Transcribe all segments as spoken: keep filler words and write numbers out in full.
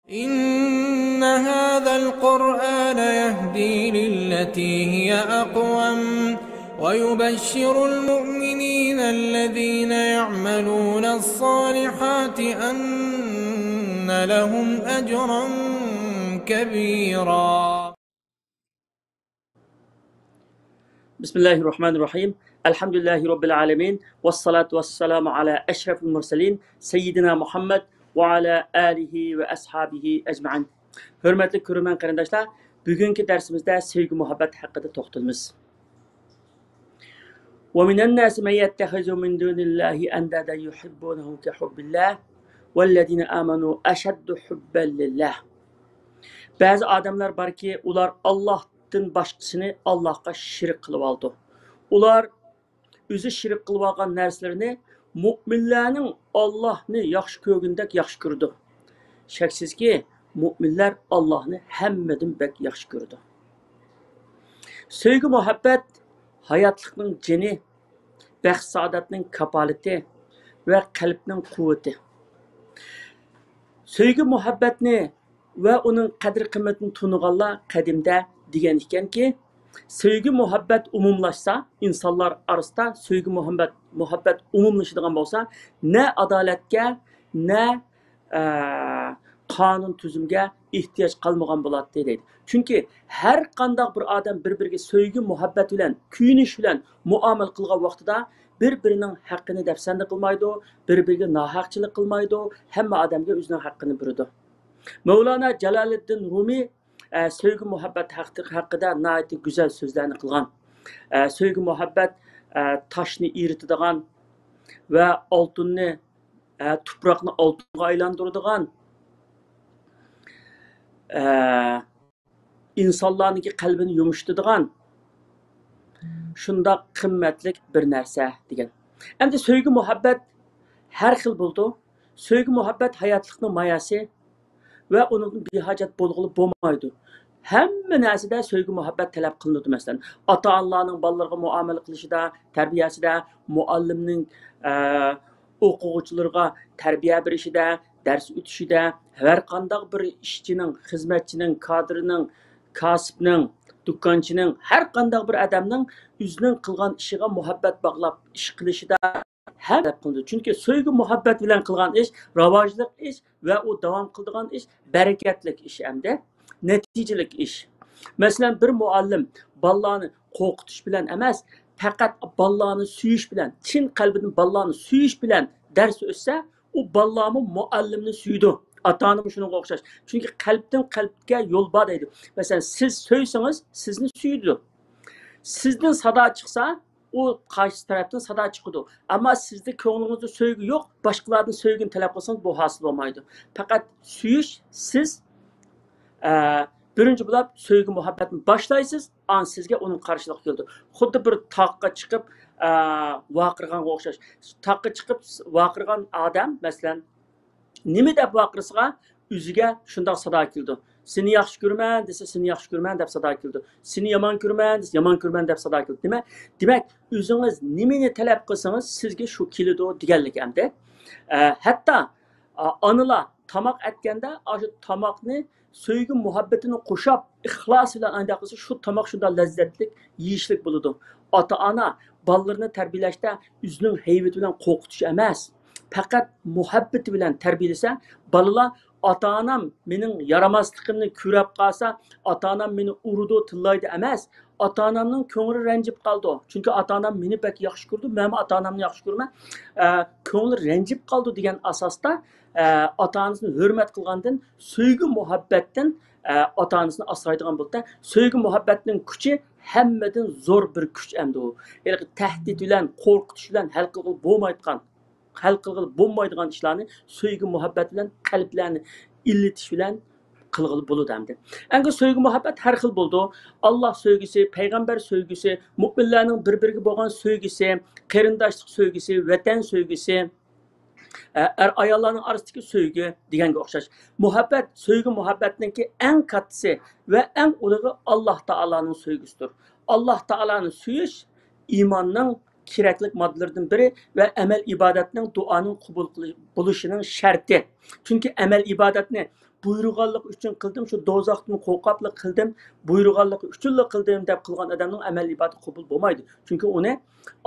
إن هذا القرآن يهدي للتي هي أقوم ويبشر المؤمنين الذين يعملون الصالحات أن لهم أجرا كبيرا. بسم الله الرحمن الرحيم. الحمد لله رب العالمين. والصلاة والسلام على أشرف المرسلين سيدنا محمد وعلى آله وأصحابه أجمعين. ھۆرمەتلىك كۆرۈرمەن قېرىنداشلار، بۈگۈنكى دەرسىمىزدە سۆيگۈ مۇھەببەت ھەققىدە توختىلىمىز. ومن الناس من يتخذ من دون الله أندادا يحبونهم كحب الله والذين آمنوا أشد حبا لله. بەزى ئادەملەر باركى، ئۇلار ئاللاھتىن باشقىسىنى ئاللاھقا شېرىك قىلىۋالىدۇ. ئۇلار ئۆزى شېرىك قىلىۋالغان نەرسىلىرىنى مۆمىنلەرنىڭ ئاللاھنى ياخشى كۆرگىنىدەك ياخشى كۆرىدۇ. شەكسىزكى، مۆمىنلەر ئاللاھنى ھەممىدىن بەك ياخشى كۆرىدۇ. سۆيگۈ مۇھەببەت ھاياتلىقنىڭ جېنى، بەخت سائادەتنىڭ كاپالىتى ۋە قەلبنىڭ قۇۋۋىتى. سۆيگۈ مۇھەببەتنى ۋە ئۇنىڭ قەدىر-قىممىتىنى تونۇغانلار قەدىمدە دېگەن ئىكەنكى، سۆيگۈ مۇھەببەت ئومۇملاشسا، ئىنسانلار ئارىسىدا سۆيگۈ مۇھەببەت، مۇھەببەت ئومۇملىشىدىغان بولسا، نە ئادالەتكە، نە، ئە، قانۇن تۈزۈمگە ئېھتىياج قالمىغان بولاتتى دەيدۇ. چۈنكى ھەر قانداق بىر ئادەم بىر-بىرىگە سۆيگۈ مۇھەببەت بىلەن، كۆيۈنۈش بىلەن مۇئامىلە قىلغان ۋاقتىدا، بىر-بىرىنىڭ ھەققىنى دەپسەندە قىلمايدۇ، بىر-بىرىگە ناھەقچىلىك قىلمايدۇ، ھەممە ئادەمگە ئۆزىنىڭ ھەققىنى بېرىدۇ. مەۋلانا جالالىددىن رۇمى، ئە، سۆيگۈ مۇھەببەت ھەققى-، ھەققىدە ناھايىتى گۈزەل سۆزلەرنى قىلغان. ئە، سۆيگۈ مۇھەببەت، ئە، تاشنى ئېرىتىدىغان ۋە ئالتۇننى، ئە، تۇپراقنى ئالتۇنغا ئايلاندۇرىدىغان، ئە، ئىنسانلارنىڭكى قەلبىنى يۇمشىتىدىغان شۇنداق قىممەتلىك بىر نەرسە دېگەن. ئەمدى سۆيگۈ مۇھەببەت ھەر خىل بولىدۇ. سۆيگۈ مۇھەببەت ھاياتلىقنىڭ ماياسى ۋە ئۇنىڭدىن بىھاجەت بولغىلى بولمايدۇ. ھەممە نەرسىدە سۆيگۈ مۇھەببەت تەلەپ قىلىنىدۇ. مەسىلەن، ئاتا-ئانىلارنىڭ بالىلىرىغا مۇئامىلە قىلىشىدا، تەربىيەسىدە، مۇئەللىمنىڭ، ئە، ئوقۇغۇچىلىرىغا تەربىيە بېرىشىدە، دەرس ئۆتۈشىدە، ھەر قانداق بىر ئىشچىنىڭ، خىزمەتچىنىڭ، كادىرنىڭ، كاسىپنىڭ، دۇكانچىنىڭ، ھەر قانداق بىر ئادەمنىڭ ئۆزىنىڭ قىلغان ئىشىغا مۇھەببەت باغلاپ ئىش قىلىشىدا ھەم تەلەپ قىلىنىدۇ. چۈنكى سۆيگۈ مۇھەببەت بىلەن قىلغان ئىش راۋاجلىق ئىش ۋە ئۇ داۋام قىلىدىغان ئىش، بەرىكەتلىك ئىش ئەمدى، نەتىجىلىك ئىش. مەسىلەن، بىر مۇئەللىم بالىلارنى قورقۇتۇش بىلەن ئەمەس، پەقەت بالىلارنى سۆيۈش بىلەن، چىن قەلبىدىن بالىلارنى سۆيۈش بىلەن دەرس ئۆتسە، ئۇ بالىلارمۇ مۇئەللىمنى سۆيىدۇ. ئاتا-ئانىمۇ شۇنىڭغا ئوخشاش. چۈنكى قەلبتىن قەلبكە يول بار دەيدۇ. مەسىلەن، سىز سۆيسىڭىز، سىزنى سۆيىدۇ. سىزدىن سادا چىقسا، ئۇ قارشى تەرەپتىن سادا چىقىدۇ. ئەمما سىزدە كۆڭلىڭىزدە سۆيگۈ يوق، باشقىلاردىن سۆيگۈنى تەلەپ قىلسىڭىز، بۇ ھاسىل بولمايدۇ. پەقەت سۆيۈش، سىز، ئە، بىرىنچى بولۇپ سۆيگۈ مۇھەببەتنى باشلايسىز، ئاندىن سىزگە ئۇنىڭ قارشىلىقى كېلىدۇ. خۇددى بىر تاغقا چىقىپ، ئە، ۋارقىرىغانغا ئوخشاش. تاغقا چىقىپ ۋارقىرىغان ئادەم، مەسىلەن، نېمە دەپ ۋارقىرىسىغا، ئۆزىگە شۇنداق سادا كېلىدۇ. سېنى ياخشى كۆرىمەن دېسە، سېنى ياخشى كۆرىمەن دەپ سادا كېلىدۇ. سېنى يامان كۆرىمەن دېسە، يامان كۆرىمەن دەپ سادا كېلىدۇ. دېمەك، دېمەك، ئۆزىڭىز نېمىنى تەلەپ قىلسىڭىز، سىزگە شۇ كېلىدۇ دېگەنلىك ئەمدى. ئە، ھەتتا، ئا، ئانىلار تاماق ئەتكەندە، ئاشۇ تاماقنى سۆيگۈ مۇھەببىتىنى قوشاپ، ئىخلاس بىلەن ئانداق قىلسا، شۇ تاماق شۇنداق لەززەتلىك، يېيىشلىك بولىدۇ. ئاتا-ئانا بالىلىرىنى تەربىيەلەشتە ئۆزىنىڭ ھەيۋىتى بىلەن قورقۇتۇش ئەمەس، پەقەت مۇھەببىتى بىلەن تەربىيەلىسە، بالىلار، «ئاتا-ئانام مېنىڭ يارىماسلىقىمنى كۆرۈپ قالسا، ئاتا-ئانام مېنى ئۇرىدۇ، تىللايدۇ» ئەمەس، «ئاتا-ئانامنىڭ كۆڭلى رەنجىپ قالىدۇ، چۈنكى ئاتا-ئانام مېنى بەك ياخشى كۆرىدۇ، مەنمۇ ئاتا-ئانامنى ياخشى كۆرىمەن، ئە، كۆڭلى رەنجىپ قالىدۇ» دېگەن ئاساستا، ئە، ئاتا-ئانىسىنى ھۆرمەت قىلغاندىن، سۆيگۈ مۇھەببەتتىن، ئە، ئاتا-ئانىسىنى ئاسرايدىغان بولدى. سۆيگۈ مۇھەببەتنىڭ كۈچى ھەممىدىن زور بىر كۈچ ئەمدى ئۇ. ھېلىقى تەھدىت بىلەن، قورقۇتۇش بىلەن ھەل قىلغىلى بولمايدىغان، ھەل قىلغىلى بولمايدىغان ئىشلارنى سۆيگۈ مۇھەببەت بىلەن، قەلبلەرنى ئىللىتىش بىلەن قىلغىلى بولىدۇ ئەمدى. ئەمدى سۆيگۈ مۇھەببەت ھەر خىل بولىدۇ. ئاللا سۆيگۈسى، پەيغەمبەر سۆيگۈسى، مۆمىنلەرنىڭ بىر-بىرىگە بولغان سۆيگۈسى، قېرىنداشلىق سۆيگۈسى، ۋەتەن سۆيگۈسى، ئە، ئەر-ئاياللارنىڭ ئارىسىدىكى سۆيگۈ دېگەنگە ئوخشاش. مۇھەببەت، سۆيگۈ مۇھەببەتنىڭكى ئەڭ كاتتىسى ۋە ئەڭ ئۇلۇغى ئاللا تائالانىڭ سۆيگۈسىدۇر. ئاللا تائالانى سۆيۈش ئىماننىڭ كېرەكلىك ماددىلىرىدىن بىرى ۋە ئەمەل ئىبادەتنىڭ، دۇئانىڭ قوبۇل قىلىش، بولۇشىنىڭ شەرتى. چۈنكى ئەمەل ئىبادەتنى بۇيرۇغانلىقى ئۈچۈن قىلدىم، شۇ دوزاختىن قورقۇپلا قىلدىم، بۇيرۇغانلىقى ئۈچۈنلا قىلدىم دەپ قىلغان ئادەمنىڭ ئەمەل ئىبادىتى قوبۇل بولمايدۇ. چۈنكى ئۇنى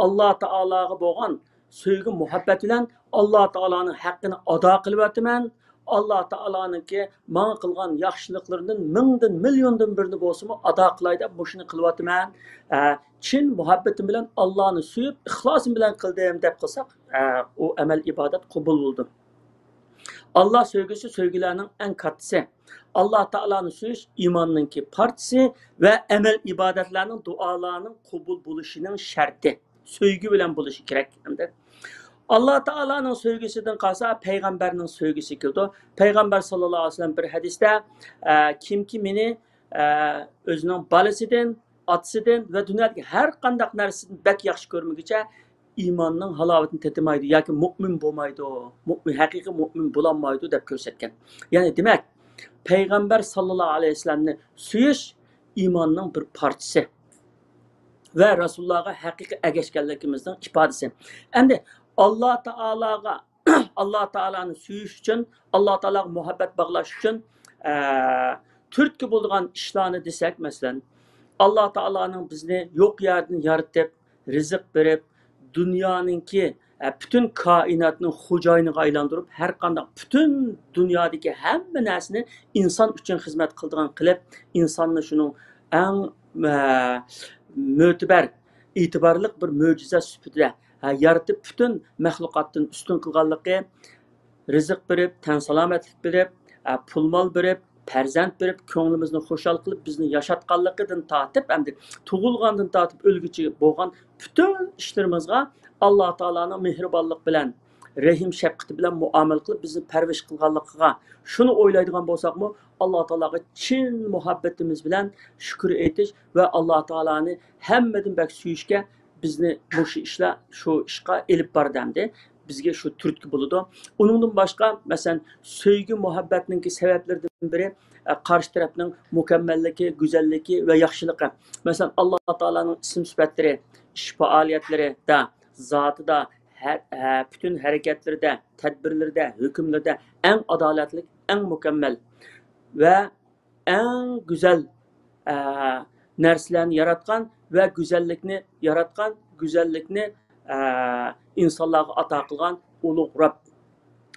ئاللا تائالاغا بولغان سۆيگۈ مۇھەببەت بىلەن ئاللا تائالانىڭ ھەققىنى ئادا قىلىۋاتىمەن، ئاللا تائالانىڭكى ماڭا قىلغان ياخشىلىقلىرىدىن مىڭدىن، مىليوندىن بىرنى بولسىمۇ ئادا قىلاي دەپ مۇشۇنى قىلىۋاتىمەن. ئە، چىن مۇھەببىتىم بىلەن ئاللانى سۆيۈپ، ئىخلاسىم بىلەن قىلدىم دەپ قىلساق، ئە، ئۇ ئەمەل ئىبادەت قوبۇل بولىدۇ. ئاللا سۆيگۈسى سۆيگۈلەرنىڭ ئەڭ كاتتىسى. ئاللا تائالانى سۆيۈش ئىماننىڭكى پارچىسى ۋە ئەمەل ئىبادەتلەرنىڭ، دۇئالارنىڭ قوبۇل بولۇشىنىڭ شەرتى. سۆيگۈ بىلەن بولۇشى كېرەك. ئەمدى ئاللا تائالانىڭ سۆيگۈسىدىن قالسا، پەيغەمبەرنىڭ سۆيگۈسى كېلىدۇ. پەيغەمبەر ساللاللاھۇ ئەلەيھى ۋەسەللەم بىر ھەدىستە، ئە، كىمكى مېنى، ئە، ئۆزىنىڭ بالىسىدىن، ئاتىسىدىن ۋە دۇنيادىكى ھەر قانداق نەرسىدىن بەك ياخشى كۆرمىگۈچە، ئىماننىڭ ھالاۋىتىنى تېتىمايدۇ ياكى مۆمىن بولمايدۇ، مۆمىن، ھەقىقىي مۆمىن بولالمايدۇ دەپ كۆرسەتكەن. يەنى دېمەك، پەيغەمبەر ساللاللاھۇ ئەلەيھى ۋەسەللەمنى سۆيۈش ئىماننىڭ بىر پارچىسى ۋە رەسۇلۇللاھقا ھەقىقىي ئەگەشكەنلىكىمىزنىڭ ئىپادىسى. ئەمدى ئاللا تائالاغا، ئاللا تائالانى سۆيۈش ئۈچۈن، ئاللا تائالاغا مۇھەببەت باغلاش ئۈچۈن، ئە، تۈرتكە بولىدىغان ئىشلارنى دېسەك، مەسىلەن، ئاللا تائالانىڭ بىزنى يوق يەردىن يارىتىپ، رىزىق بېرىپ، دۇنيانىڭكى، ئە، پۈتۈن كائىناتنىڭ خوجايىنىغا ئايلاندۇرۇپ، ھەر قانداق پۈتۈن دۇنيادىكى ھەممە نەرسىنى ئىنسان ئۈچۈن خىزمەت قىلىدىغان قىلىپ، ئىنساننى شۇنىڭ ئەڭ، ئە، مۆتىبەر، ئېتىبارلىق بىر مۆجىزە سۈپىتىدە، ھە، يارىتىپ، پۈتۈن مەخلۇقاتتىن ئۈستۈن قىلغانلىقى، رىزىق بېرىپ، تەن سالامەتلىك بېرىپ، ئە، پۇل مال بېرىپ، پەرزەنت بېرىپ، كۆڭلىمىزنى خۇشال قىلىپ، بىزنى ياشاتقانلىقىدىن تارتىپ، ئەمدى تۇغۇلغاندىن تارتىپ ئۆلگۈچە بولغان پۈتۈن ئىشلىرىمىزغا ئاللا تائالانىڭ مېھرىبانلىق بىلەن، رەھىم شەپقىتى بىلەن مۇئامىلە قىلىپ، بىزنى پەرۋىش قىلغانلىقىغا، شۇنى ئويلايدىغان بولساقمۇ، ئاللا تائالاغا چىن مۇھەببىتىمىز بىلەن شۈكۈر ئېيتىش ۋە ئاللا تائالانى ھەممىدىن بەك سۆيۈشكە بىزنى مۇشۇ ئىشلار شۇ ئىشقا ئېلىپ بارىدۇ ئەمدى. بىزگە شۇ تۈرتكە بولىدۇ. ئۇنىڭدىن باشقا، مەسىلەن، سۆيگۈ مۇھەببەتنىڭكى سەۋەبلىرىدىن بىرى، ئە، قارشى تەرەپنىڭ مۇكەممەللىكى، گۈزەللىكى ۋە ياخشىلىقى. مەسىلەن، ئاللا تائالانىڭ ئىسىم سۈپەتلىرى، ئىش پائالىيەتلىرىدە، زاتىدا، ھە-، ھە-، پۈتۈن ھەرىكەتلىرىدە، تەدبىرلىرىدە، ھۆكۈملىرىدە ئەڭ ئادالەتلىك، ئەڭ مۇكەممەل ۋە ئەڭ گۈزەل، ئە، نەرسىلەرنى ياراتقان ۋە گۈزەللىكنى ياراتقان، گۈزەللىكنى، ئە، ئىنسانلارغا ئاتا قىلغان ئۇلۇغ رەب.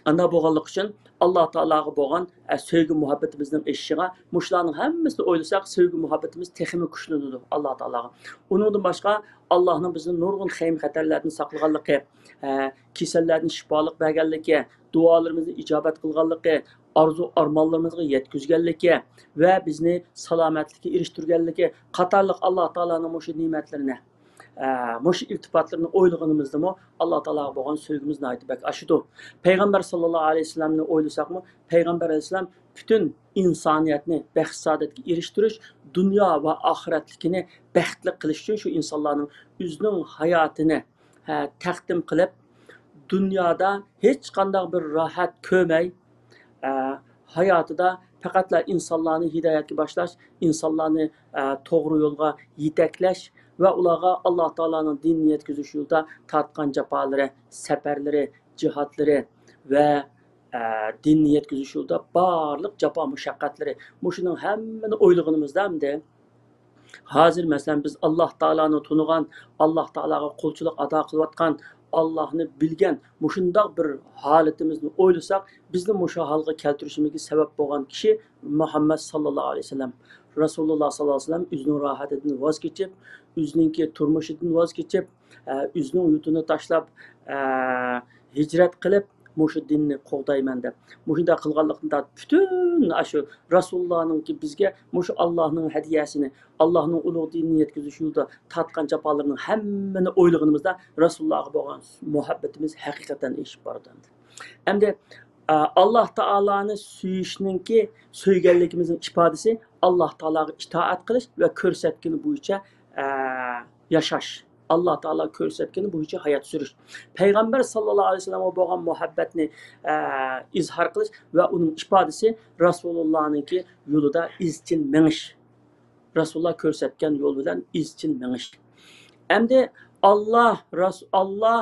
ئانداق بولغانلىقى ئۈچۈن ئاللا تائالاغا بولغان، ئە، سۆيگۈ مۇھەببىتىمىزنىڭ ئېشىشىغا، مۇشۇلارنىڭ ھەممىسىنى ئويلىساق، سۆيگۈ مۇھەببىتىمىز تېخىمۇ كۈچلىنىدۇ ئاللا تائالاغا. ئۇنىڭدىن باشقا، ئاللانىڭ بىزنى نۇرغۇن خەيم خەتەرلەردىن ساقلىغانلىقى، ئە، كېسەللەردىن شىپالىق بەرگەنلىكى، دۇئالىرىمىزنى ئىجابەت قىلغانلىقى، ئارزۇ ئارمانلىرىمىزغا يەتكۈزگەنلىكى ۋە بىزنى سالامەتلىككە ئېرىشتۈرگەنلىكى قاتارلىق ئاللا تائالانىڭ مۇشۇ نېمەتلىرىنى، ئە، مۇشۇ ئىلتىپاتلىرىنى ئويلىغىنىمىزدىمۇ ئاللا تائالاغا بولغان سۆيگۈمىز ناھايىتى بەك ئاشىدۇ. پەيغەمبەر ساللاللاھۇ ئەلەيھى ۋەسەللەمنى ئويلىساقمۇ، پەيغەمبەر ئەلەيھىسسالام پۈتۈن ئىنسانىيەتنى بەخت سائادەتكە ئېرىشتۈرۈش، دۇنيا ۋە ئاخىرەتلىكىنى بەختلىك قىلىش ئۈچۈن شۇ ئىنسانلارنىڭ ئۆزىنىڭ ھاياتىنى، ھە، تەقدىم قىلىپ، دۇنيادا ھېچقانداق بىر راھەت كۆرمەي، ئە، ھاياتىدا پەقەتلا ئىنسانلارنى ھىدايەتكە باشلاش، ئىنسانلارنى، ئە، توغرا يولغا يېتەكلەش ۋە ئۇلارغا ئاللا تائالانىڭ دىنىنى يەتكۈزۈش يولىدا تارتقان جاپالىرى، سەپەرلىرى، جىھادلىرى ۋە، ئە، دىننى يەتكۈزۈش يولىدا بارلىق جاپا مۇشەققەتلىرى، مۇشۇنىڭ ھەممىنى ئويلىغىنىمىزدا ئەمدى، ھازىر، مەسىلەن، بىز ئاللا تائالانى تونۇغان، ئاللا تائالاغا قۇلچىلىق ئادا قىلىۋاتقان، ئاللانى بىلگەن مۇشۇنداق بىر ھالىتىمىزنى ئويلىساق، بىزنى مۇشۇ ھالغا كەلتۈرۈشىمىزگە سەۋەب بولغان كىشى مۇھەممەد ساللاللاھۇ ئەلەيھى ۋەسەللەم. رەسۇلۇللا ساللاللاھۇ ئەلەيھى ۋەسەللەم ئۆزىنىڭ راھەتىدىن ۋاز كېچىپ، ئۆزىنىڭكى تۇرمۇشىدىن ۋاز كېچىپ، ئە، ئۆزىنىڭ يۇرتىنى تاشلاپ، ئە، ھىجرەت قىلىپ، مۇشۇ دىننى قوغدايمەن دەپ، مۇشۇنداق قىلغانلىقتىن تارتىپ، پۈتۈن ئاشۇ رەسۇلۇللانىڭكى بىزگە مۇشۇ ئاللانىڭ ھەدىيەسىنى، ئاللانىڭ ئۇلۇغ دىنىنى يەتكۈزۈش يولىدا تارتقان جاپالىرىنىڭ ھەممىنى ئويلىغىنىمىزدا، رەسۇلۇللاغا بولغان مۇھەببىتىمىز ھەقىقەتەن ئېشىپ بارىدۇ ئەمدى. ئەمدى، ئە، ئاللا تائالانى سۆيۈشنىڭكى، سۆيگەنلىكىمىزنىڭ ئىپادىسى ئاللا تائالاغا ئىتائەت قىلىش ۋە كۆرسەتكىنى بويىچە، ئە، ياشاش. ئاللا تائالا كۆرسەتكىنى بويىچە ھايات سۈرۈش. پەيغەمبەر ساللاللاھۇ ئەلەيھى ۋەسەللەمگە بولغان مۇھەببەتنى، ئە، ئىزھار قىلىش ۋە ئۇنىڭ ئىپادىسى رەسۇلۇللانىڭكى يولىدا ئىزچىل مېڭىش. رەسۇلۇللا كۆرسەتكەن يول بىلەن ئىزچىل مېڭىش. ئەمدى ئاللا، رەس-، ئاللا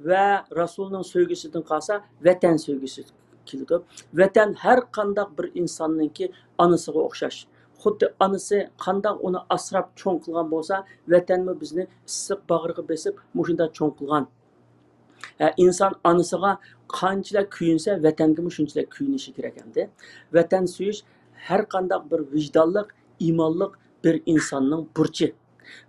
ۋە رەسۇلنىڭ سۆيگۈسىدىن قالسا، ۋەتەن سۆيگۈسى. كېلىدۇ. ۋەتەن ھەر قانداق بىر ئىنساننىڭكى ئانىسىغا ئوخشاش. خۇددى ئانىسى قانداق ئۇنى ئاسراپ چوڭ قىلغان بولسا، ۋەتەنمۇ بىزنى ئىسسىق باغرىغا بېسىپ، مۇشۇنداق چوڭ قىلغان. ئە، ئىنسان ئانىسىغا قانچىلىك كۆيۈنسە، ۋەتەنگىمۇ شۇنچىلىك كۆيۈنۈشى كېرەك ئەمدى. ۋەتەن سۆيۈش ھەر قانداق بىر ۋىجدانلىق، ئىمانلىق بىر ئىنساننىڭ بۇرچى.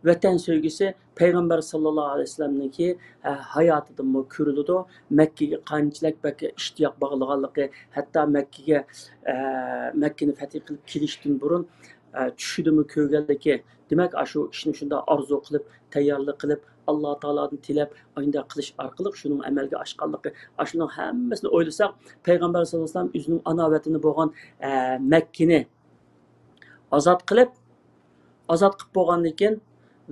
ۋەتەن سۆيگۈسى پەيغەمبەر ساللاللاھۇ ئەلەيھى ۋەسەللەمنىڭكى، ئە، ھاياتىدىنمۇ كۆرۈلىدۇ. مەككىگە قانچىلىك بەك ئىشتىياق باغلىغانلىقى، ھەتتا مەككىگە، ئە، مەككىنى پەتھ قىلىپ كېلىشتىن بۇرۇن، ئە، چۈشىدىمۇ كۆرگەنلىكى. دېمەك، ئاشۇ ئىشنى شۇنداق ئارزۇ قىلىپ، تەييارلىق قىلىپ، ئاللا تائالادىن تىلەپ، ئاينداق قىلىش ئارقىلىق شۇنىڭ ئەمەلگە ئاشقانلىقى، ئاشۇنىڭ ھەممىسىنى ئويلىساق، پەيغەمبەر ساللاللاھۇ ئەلەيھى ۋەسەللەم ئۆزىنىڭ ئانا ۋەتىنى بولغان، ئە، مەككىنى ئازاد قىلىپ، ئازاد قىلىپ بولغاندىن كېيىن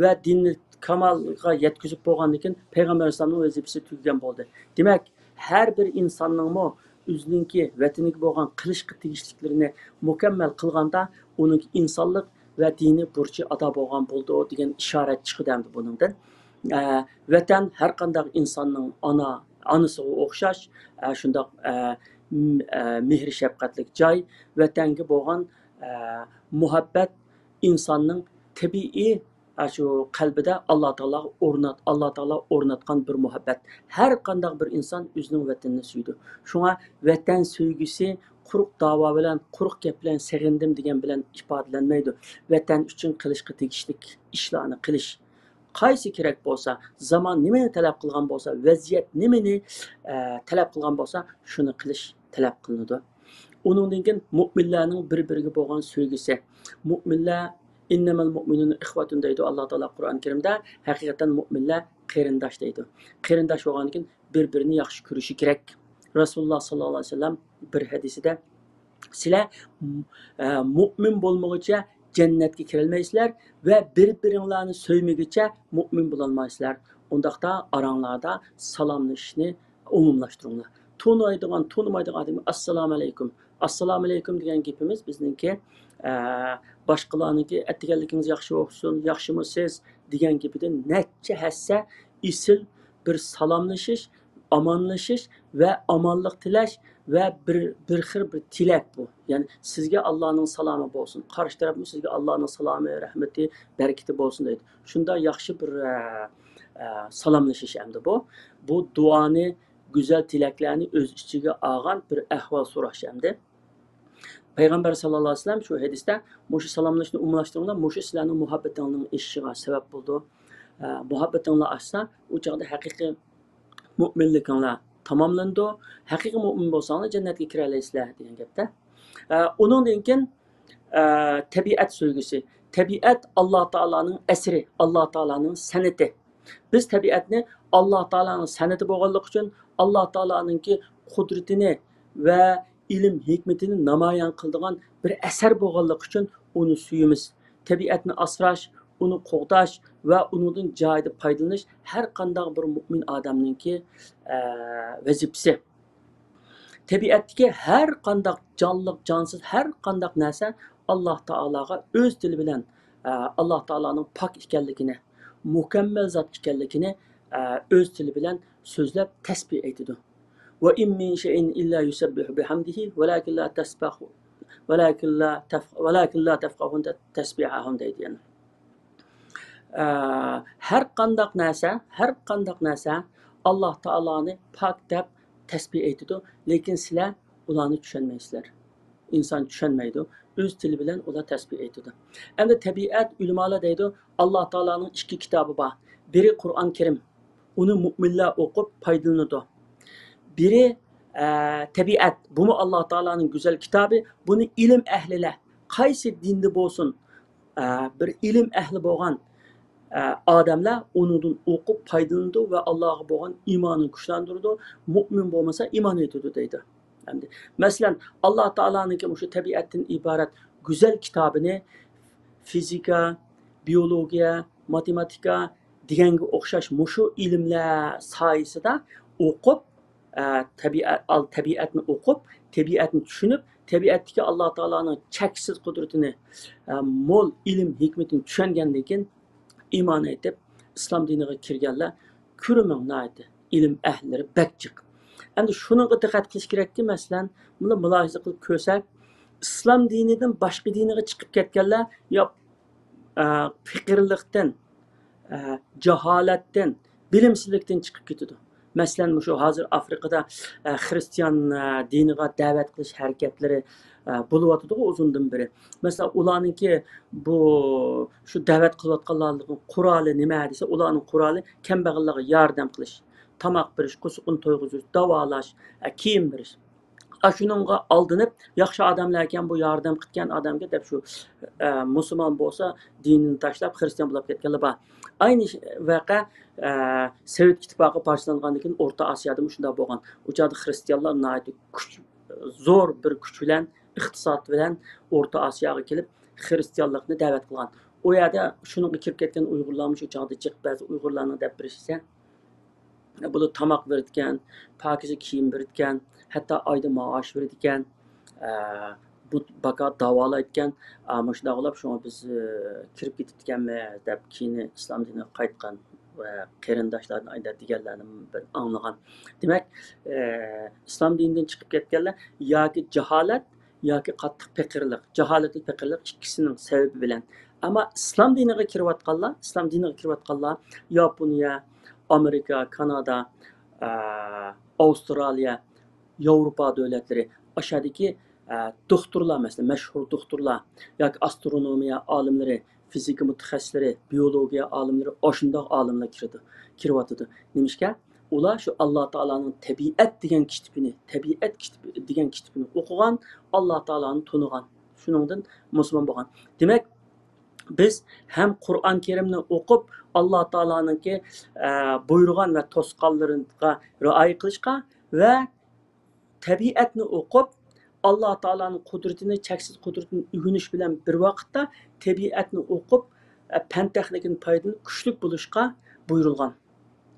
ۋە دىننى كامالغا يەتكۈزۈپ بولغاندىن كېيىن، پەيغەمبەر ئەلەيھىسسالامنىڭ ۋەزىپىسى تۈگىگەن بولدى. دېمەك، ھەر بىر ئىنساننىڭمۇ ئۆزىنىڭكى ۋەتىنىگە بولغان قىلىشقا تېگىشلىكلىرىنى مۇكەممەل قىلغاندا، ئۇنىڭ ئىنسانلىق ۋە دىنىي بۇرچى ئادا بولغان بولىدۇ دېگەن ئىشارەت چىقىدۇ ئەمدى بۇنىڭدىن. ئە، ۋەتەن ھەر قانداق ئىنساننىڭ ئانا، ئانىسىغا ئوخشاش، ئە، شۇنداق، ئە، م-، ئە، مېھرى شەپقەتلىك جاي. ۋەتەنگە بولغان، ئە، مۇھەببەت ئىنساننىڭ تەبىئىي، ئە، شۇ قەلبىدە ئاللا تائالا ئورنات-، ئاللا تائالا ئورناتقان بىر مۇھەببەت. ھەر قانداق بىر ئىنسان ئۆزىنىڭ ۋەتىنىنى سۆيىدۇ. شۇڭا ۋەتەن سۆيگۈسى قۇرۇق داۋا بىلەن، قۇرۇق گەپ بىلەن، سېغىندىم دېگەن بىلەن ئىپادىلەنمەيدۇ. ۋەتەن ئۈچۈن قىلىشقا تېگىشلىك ئىشلارنى قىلىش. قايسى كېرەك بولسا، زامان نېمىنى تەلەپ قىلغان بولسا، ۋەزىيەت نېمىنى، ئە، تەلەپ قىلغان بولسا، شۇنى قىلىش تەلەپ قىلىنىدۇ. ئۇنىڭدىن كېيىن مۆمىنلەرنىڭ بىر-بىرىگە بولغان سۆيگۈسى. مۆمىنلەر، «ئىننەمەل مۆمىنۇنە ئىخۋەتۇن» دەيدۇ ئاللا تائالا قۇرئان كەرىمدە. ھەقىقەتەن مۆمىنلەر قېرىنداش دەيدۇ. قېرىنداش بولغاندىن كېيىن بىر-بىرىنى ياخشى كۆرۈشى كېرەك. رەسۇلۇللا ساللاللاھۇ ئەلەيھى ۋەسەللەم بىر ھەدىسىدە، سىلەر، ئە، مۆمىن بولمىغۇچە جەننەتكە كىرەلمەيسىلەر ۋە بىر-بىرىڭلارنى سۆيمىگۈچە مۆمىن بولالمايسىلەر. ئۇنداقتا ئاراڭلاردا سالاملىشىشنى ئومۇملاشتۇرۇڭلار. تونۇيدىغان، تونۇمايدىغان ئادەمگە «ئەسسالامۇ ئەلەيكۇم». «ئەسسالامۇ ئەلەيكۇم» دېگەن گېپىمىز بىزنىڭكى، ئە، باشقىلارنىڭكى «ئەتىگەنلىكىڭىز ياخشى بولسۇن، ياخشىمۇ سىز؟» دېگەن گېپىدىن نەچچە ھەسسە ئېسىل بىر سالاملىشىش، ئامانلىشىش ۋە ئامانلىق تىلەش ۋە بىر، بىر خىل بىر تىلەك بۇ. يەنى سىزگە ئاللانىڭ سالامى بولسۇن، قارشى تەرەپمۇ سىزگە ئاللانىڭ سالامى، رەھمىتى، بەرىكىتى بولسۇن دەيدۇ. شۇنداق ياخشى بىر، ئە، ئە، سالاملىشىش ئەمدى بۇ. بۇ دۇئانى، گۈزەل تىلەكلەرنى ئۆز ئىچىگە ئالغان بىر ئەھۋال سوراش ئەمدى. پەيغەمبەر ساللاللاھۇ ئەلەيھى ۋەسەللەم شۇ ھەدىستە مۇشۇ سالاملىشىشنى ئومۇملاشتۇرۇڭلار، مۇشۇ سىلەرنىڭ مۇھەببىتىڭلارنىڭ ئېشىشىغا سەۋەب بولىدۇ. ئە، مۇھەببىتىڭلار ئاشسا، ئۇ چاغدا ھەقىقىي مۆمىنلىكىڭلار تاماملىنىدۇ. ھەقىقىي مۆمىن بولساڭلار جەننەتكە كىرەلەيسىلەر دېگەن گەپتە. ئە، ئۇنىڭدىن كېيىن، ئە، تەبىئەت سۆيگۈسى. تەبىئەت ئاللا تائالانىڭ ئەسىرى، ئاللا تائالانىڭ سەنئىتى. بىز تەبىئەتنى ئاللا تائالانىڭ سەنئىتى بولغانلىقى ئۈچۈن، ئاللا تائالانىڭكى قۇدرىتىنى ۋە ئىلىم ھېكمىتىنى نامايان قىلىدىغان بىر ئەسەر بولغانلىقى ئۈچۈن ئۇنى سۆيىمىز. تەبىئەتنى ئاسراش، ئۇنى قوغداش ۋە ئۇنىڭدىن جايىدا پايدىلىنىش ھەر قانداق بىر مۆمىن ئادەمنىڭكى، ئە، ۋەزىپىسى. تەبىئەتتىكى ھەر قانداق جانلىق، جانسىز ھەر قانداق نەرسە ئاللا تائالاغا ئۆز تىلى بىلەن، ئە، ئاللا تائالانىڭ پاك ئىكەنلىكىنى، مۇكەممەل زات ئىكەنلىكىنى، ئە، ئۆز تىلى بىلەن سۆزلەپ تەسبىھ ئېيتىدۇ. «ۋە ئىن مىن شەيئىن ئىللا يۇسەببىھۇ بىھەمدىھى ۋەلەكىن لا تەسبەھ-، ۋەلەكىن لا تەف-، ۋەلەكىن لا تەفقەھۇن تەسبىھەھۇم» دەيدۇ يەنە. ئە، ھەر قانداق نەرسە، ھەر قانداق نەرسە ئاللا تائالانى پاك دەپ تەسبىھ ئېيتىدۇ، لېكىن سىلەر ئۇلارنى چۈشەنمەيسىلەر. ئىنسان چۈشەنمەيدۇ. ئۆز تىلى بىلەن ئۇلار تەسبىھ ئېيتىدۇ. ئەمدى تەبىئەت، ئۆلىمالار دەيدۇ، ئاللا تائالانىڭ ئىككى كىتابى بار. بىرى قۇرئان كەرىم. ئۇنى مۆمىنلەر ئوقۇپ پايدىلىنىدۇ. بىرى، ئە، تەبىئەت. بۇمۇ ئاللا تائالانىڭ گۈزەل كىتابى. بۇنى ئىلىم ئەھلىلەر، قايسى دىندا بولسۇن، ئە، بىر ئىلىم ئەھلى بولغان، ئە، ئادەملەر ئۇنىڭدىن ئوقۇپ پايدىلىنىدۇ ۋە ئاللاغا بولغان ئىمانىنى كۈچلەندۈرىدۇ. مۆمىن بولمىسا، ئىمان ئېيتىدۇ دەيدۇ. ئەمدى، مەسىلەن، ئاللا تائالانىڭكى مۇشۇ تەبىئەتتىن ئىبارەت گۈزەل كىتابىنى فىزىكا، بىئولوگىيە، ماتېماتىكا دېگەنگە ئوخشاش مۇشۇ ئىلىملەر سايىسىدا ئوقۇپ، ئە، تەبىئەت، ئال-، تەبىئەتنى ئوقۇپ، تەبىئەتنى چۈشىنىپ، تەبىئەتتىكى ئاللا تائالانىڭ چەكسىز قۇدرىتىنى، ئە، مول ئىلىم ھېكمىتىنى چۈشەنگەندىن كېيىن، ئىمان ئېيتىپ، ئىسلام دىنىغا كىرگەنلەر كۆرۈمەڭ ناھايىتى ئىلىم ئەھلىلىرى بەك جىق. ئەمدى شۇنىڭغا دىققەت قىلىش كېرەككى، مەسىلەن، مۇنى مۇلاھىزە قىلىپ كۆرسەك، ئىسلام دىنىدىن باشقا دىنغا چىقىپ كەتكەنلەر يا، ئە، پېقىرلىقتىن، ئە، جاھالەتتىن، بىلىمسىزلىكتىن چىقىپ كېتىدۇ. مەسىلەن، مۇشۇ ھازىر ئافرىقىدا، ئە، خرىستىيان، ئە، دىنىغا دەۋەت قىلىش ھەرىكەتلىرى، ئە، بولۇۋاتىدىغۇ ئۇزۇندىن بېرى. مەسىلەن، ئۇلارنىڭكى بۇ، شۇ دەۋەت قىلىۋاتقانلارنىڭ قورالى نېمە دېسە، ئۇلارنىڭ قورالى كەمبەغەللەرگە ياردەم قىلىش، تاماق بېرىش، قورسىقىنى تويغۇزۇش، داۋالاش، ئە، كىيىم بېرىش. ئاشۇنىڭغا ئالدىنىپ، ياخشى ئادەملەركەن بۇ ياردەم قىلىدىغان ئادەمگە دەپ شۇ، ئە، مۇسۇلمان بولسا دىنىنى تاشلاپ خرىستىيان بولۇپ كەتكەنلەر بار. ئاينى ش-، ۋەقە، ئە، سوۋېت ئىتتىپاقى پارچىلانغاندىن كېيىن ئورتا ئاسىيادىمۇ شۇنداق بولغان. ئۇ چاغدا خرىستىيانلار ناھايىتى كۈچ، زور بىر كۈچ بىلەن، ئىقتىساد بىلەن ئورتا ئاسىياغا كېلىپ خرىستىيانلىقنى دەۋەت قىلغان. ئۇ يەردە شۇنىڭغا كىرىپ كەتكەن ئۇيغۇرلارمۇ شۇ چاغدا جىق بەزى ئۇيغۇرلارنىڭ دەپ بېرىشىچە، بۇلار تاماق بېرىدىكەن، پاكىزە كىيىم بېرىدىكەن، ھەتتا ئايدا مائاش بېرىدىكەن، ئە، بۇ باكا داۋالايدىكەن. ئە، مۇشۇنداق قىلىپ، شۇڭا بىز، ئە، كىرىپ كېتىپتىكەنمىز دەپ، كېيىن ئىسلام دىنىغا قايتقان ۋە قېرىنداشلاردىن ئايدا دېگەنلەرنى بىر ئاڭلىغان. دېمەك، ئە، ئىسلام دىنىدىن چىقىپ كەتكەنلەر ياكى جاھالەت، ياكى قاتتىق پېقىرلىق، جاھالەتلىك پېقىرلىق ئىككىسىنىڭ سەۋەبى بىلەن. ئەمما ئىسلام دىنىغا كىرىۋاتقانلار، ئىسلام دىنىغا كىرىۋاتقانلار ياپونىيە، ئامېرىكا، كانادا، ئە، ئاۋسترالىيە، ياۋروپا دۆلەتلىرى، ئاشۇدىكى، ئە، دوختۇرلار، مەسىلەن، مەشھۇر دوختۇرلار ياكى ئاسترونومىيە ئالىملىرى، فىزىكا مۇتەخەسسىسلىرى، بىيولوگىيە ئالىملىرى، ئاشۇنداق ئالىملار كىرىدۇ، كىرىۋاتىدۇ. نېمىشقا؟ ئۇلار شۇ ئاللا تائالانىڭ تەبىئەت دېگەن كىتىپىنى، تەبىئەت كىتىپى دېگەن كىتىپىنى ئوقۇغان، ئاللا تائالانى تونۇغان. شۇنىڭدىن مۇسۇلمان بولغان. دېمەك، بىز ھەم قۇرئان كەرىمنى ئوقۇپ، ئاللا تائالانىڭكى، ئە، بۇيرۇغان ۋە توسقانلىرىغا رىئايە قىلىشقا ۋە تەبىئەتنى ئوقۇپ، ئاللا تائالانىڭ قۇدرىتىنى، چەكسىز قۇدرىتىنى ئۆگىنىش بىلەن بىر ۋاقىتتا تەبىئەتنى ئوقۇپ، ئە، پەن تېخنىكىدىن پايدىلىنىپ كۈچلۈك بولۇشقا بۇيرۇلغان.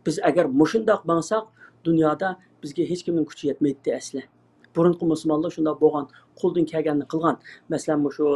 بىز ئەگەر مۇشۇنداق ماڭساق، دۇنيادا بىزگە ھېچكىمنىڭ كۈچى يەتمەيتتى ئەسلى. بۇرۇنقى مۇسۇلمانلار شۇنداق بولغان، قولىدىن كەلگەننى قىلغان. مەسىلەن، مۇشۇ،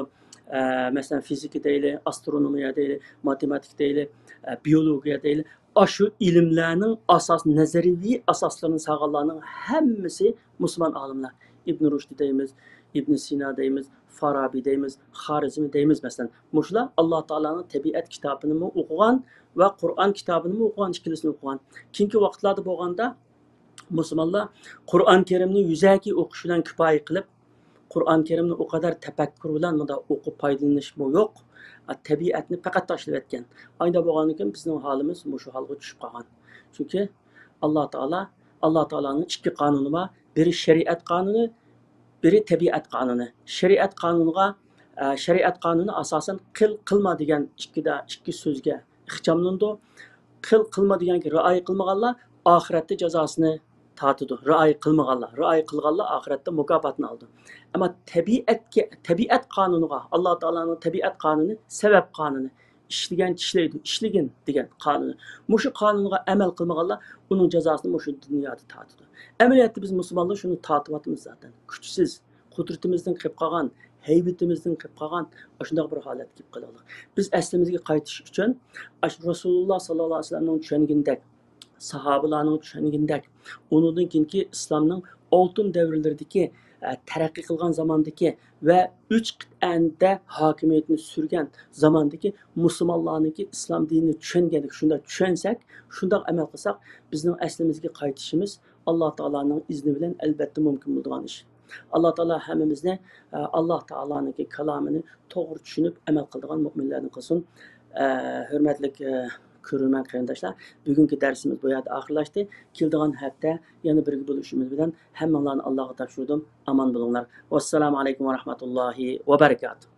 ئە، مەسىلەن، فىزىكا دەيلى، ئاسترونومىيە دەيلى، ماتېماتىكا دەيلى، ئە، بىيولوگىيە دەيلى، ئاشۇ ئىلىملەرنىڭ ئاساس، نەزەرىيىۋى ئاساسلىرىنى سالغانلارنىڭ ھەممىسى مۇسۇلمان ئالىملار. ئىبن رۇشدى دەيمىز، ئىبن سىنا دەيمىز، فارابى دەيمىز، خارىزمى دەيمىز، مەسىلەن. مۇشۇلار ئاللا تائالانىڭ تەبىئەت كىتابىنىمۇ ئوقۇغان ۋە قۇرئان كىتابىنىمۇ ئوقۇغان، ئىككىلىسىنى ئوقۇغان. كېيىنكى ۋاقىتلاردا بولغاندا، مۇسۇلمانلار قۇرئان كەرىمنى يۈزەكى ئوقۇش بىلەن كۇپايە قىلىپ، قۇرئان كەرىمنى ئۇ قەدەر تەپەككۇر بىلەن مۇنداق ئوقۇپ پايدىلىنىشمۇ يوق. تەبىئەتنى پەقەت تاشلىۋەتكەن. ئايدا بولغاندىكىن بىزنىڭ ھالىمىز مۇشۇ ھالغا چۈشۈپ قالغان. چۈنكى ئاللا تائالا، ئاللا تائالانىڭ ئىككى قانۇنى بار. بىرى شەرىئەت قانۇنى، بىرى تەبىئەت قانۇنى. شەرىئەت قانۇنىغا، ئە، شەرىئەت قانۇنى ئاساسەن قىل، قىلما دېگەن ئىككىدە، ئىككى سۆزگە ئىخچاملىنىدۇ. قىل، قىلما دېگەنگە رىئايە قىلمىغانلار ئاخىرەتتە جازاسىنى تارتىدۇ. رىئايە قىلمىغانلار، رىئايە قىلغانلار ئاخىرەتتە مۇكاپاتىنى ئالىدۇ. ئەمما تەبىئەتكە، تەبىئەت قانۇنىغا، ئاللا تائالانىڭ تەبىئەت قانۇنى، سەۋەب قانۇنى، ئىشلىگەن چىشلەيدۇ، ئىشلىگىن دېگەن قانۇنى. مۇشۇ قانۇنغا ئەمەل قىلمىغانلار ئۇنىڭ جازاسىنى مۇشۇ دۇنيادا تارتىدۇ. ئەمەلىيەتتە بىز مۇسۇلمانلار شۇنى تارتىۋاتىمىز زاتەن. كۈچسىز، قۇدرىتىمىزدىن قېلىپ قالغان، ھەيۋىتىمىزدىن قېلىپ قالغان ئاشۇنداق بىر ھالەتكە كېلىپ قالدۇق. بىز ئەسلىمىزگە قايتىش ئۈچۈن، ئاشۇ رەسۇلۇللا ساللاللاھۇ ئەلەيھى ۋەسەللەمنىڭ چۈشەنگىنىدەك، ساھابىلارنىڭ چۈشەنگىنىدەك، ئۇنىڭدىن كېيىنكى ئىسلامنىڭ ئالتۇن دەۋرلىرىدىكى، ئە، تەرەققىي قىلغان زاماندىكى ۋە ئۈچ قىتئەدە ھاكىمىيەتنى سۈرگەن زاماندىكى مۇسۇلمانلارنىڭكى ئىسلام دىنىنى چۈشەنگەندەك، شۇنداق چۈشەنسەك، شۇنداق ئەمەل قىلساق، بىزنىڭ ئەسلىمىزگە قايتىشىمىز ئاللا تائالانىڭ ئىزنى بىلەن ئەلۋەتتە مۇمكىن بولىدىغان ئىش. ئاللا تائالا ھەممىمىزنى، ئە، ئاللا تائالانىڭكى كالامىنى توغرا چۈشىنىپ ئەمەل قىلىدىغان مۆمىنلەردىن قىلسۇن. ئە، ھۆرمەتلىك، ئە، كۆرۈرمەن قېرىنداشلار، بۈگۈنكى دەرسىمىز بۇ يەردە ئاخىرلاشتى. كېلىدىغان ھەپتە يەنە بىرگە بولۇشىمىز بىلەن ھەممىڭلارنى ئاللاغا تاپشۇردۇم. ئامان بولۇڭلار. ۋەسسالامۇ ئەلەيكۇم ۋە رەھمەتۇللاھى ۋە بەرىكاتۇھ.